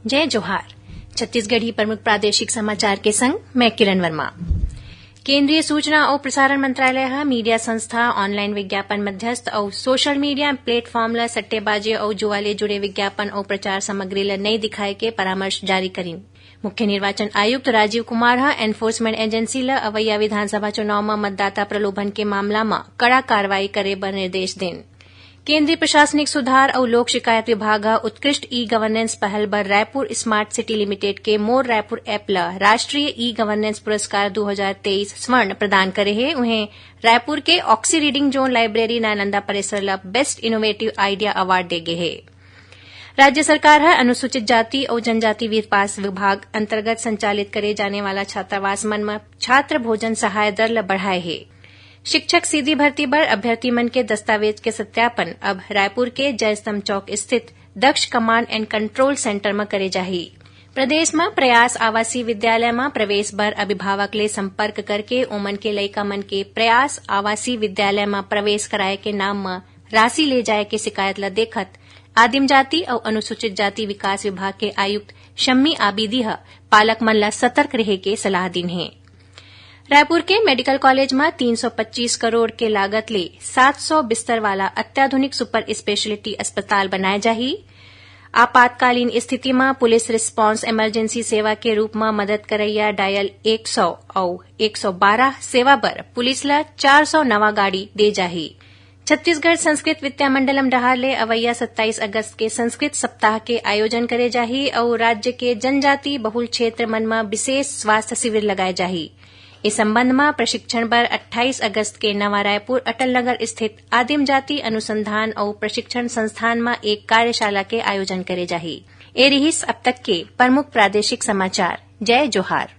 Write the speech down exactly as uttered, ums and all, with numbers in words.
जय जोहार। छत्तीसगढ़ी प्रमुख प्रादेशिक समाचार के संग मैं किरण वर्मा। केंद्रीय सूचना अउ प्रसारण मंत्रालय ह मीडिया संस्था, ऑनलाइन विज्ञापन मध्यस्थ अउ सोशल मीडिया प्लेटफॉर्म ल सट्टेबाजी अउ जुआ ले जुड़े विज्ञापन अउ प्रचार सामग्री ल नइ दिखाए के परामर्श जारी करिन। मुख्य निर्वाचन आयुक्त राजीव कुमार ह एनफोर्समेंट एजेंसी ल अवइया विधानसभा चुनाव म मतदाता प्रलोभन के मामला म कड़ा कार्रवाई करे बर निर्देश देन। केंद्रीय प्रशासनिक सुधार अउ लोक शिकायत विभाग ह उत्कृष्ट ई गवर्नेंस पहल बर रायपुर स्मार्ट सिटी लिमिटेड के मोर रायपुर ऐप ल राष्ट्रीय ई गवर्नेंस पुरस्कार दू हजार तेईस स्वर्ण प्रदान करे हे। उहें, रायपुर के ऑक्सी रीडिंग जोन लाइब्रेरी नालंदा परिसर ल बेस्ट इनोवेटिव आइडिया अवार्ड दे गे हे। राज्य सरकार ह अनुसूचित जाति अउ जनजाति विकास विभाग अंतर्गत संचालित करे जाने वाला छात्रावास मन म छात्र भोजन सहाय दर ल बढ़ाए हे। शिक्षक सीधी भर्ती बर अभ्यर्थी मन के दस्तावेज के सत्यापन अब रायपुर के जयस्तंभ चौक स्थित दक्ष कमांड एंड कंट्रोल सेंटर म करे जाही। प्रदेश म प्रयास आवासीय विद्यालय म प्रवेश बर अभिभावक ले संपर्क करके ओमन के लइका मन के प्रयास आवासीय विद्यालय म प्रवेश कराए के नाम म राशि ले जाए के शिकायत ल देखत आदिम जाति अउ अनुसूचित जाति विकास विभाग के आयुक्त शम्मी आबिदी ह पालक मन ल सतर्क रहे के सलाह दीन हे। रायपुर के मेडिकल कॉलेज म तीन सौ पच्चीस करोड़ के लागत ले सात सौ बिस्तर वाला अत्याधुनिक सुपर स्पेशलिटी अस्पताल बनाए जाही। आपातकालीन स्थिति म पुलिस रिस्पांस इमरजेंसी सेवा के रूप म मदद करइया डायल एक सौ अउ एक सौ बारह सेवा बर पुलिस ल चार सौ नवा गाड़ी दे जाही। छत्तीसगढ़ संस्कृत विद्या मंडलम डहार ले अवइया सत्ताईस अगस्त के संस्कृत सप्ताह के आयोजन करे जाही अउ राज्य के जनजाति बहुल क्षेत्र मन म विशेष स्वास्थ्य शिविर लगाए जाही। ए संबंध म प्रशिक्षण बर अट्ठाईस अगस्त के नवा रायपुर अटल नगर स्थित आदिम जाति अनुसंधान अउ प्रशिक्षण संस्थान म एक कार्यशाला के आयोजन करे जाही। ए रिहिस अब तक के प्रमुख प्रादेशिक समाचार। जय जोहार।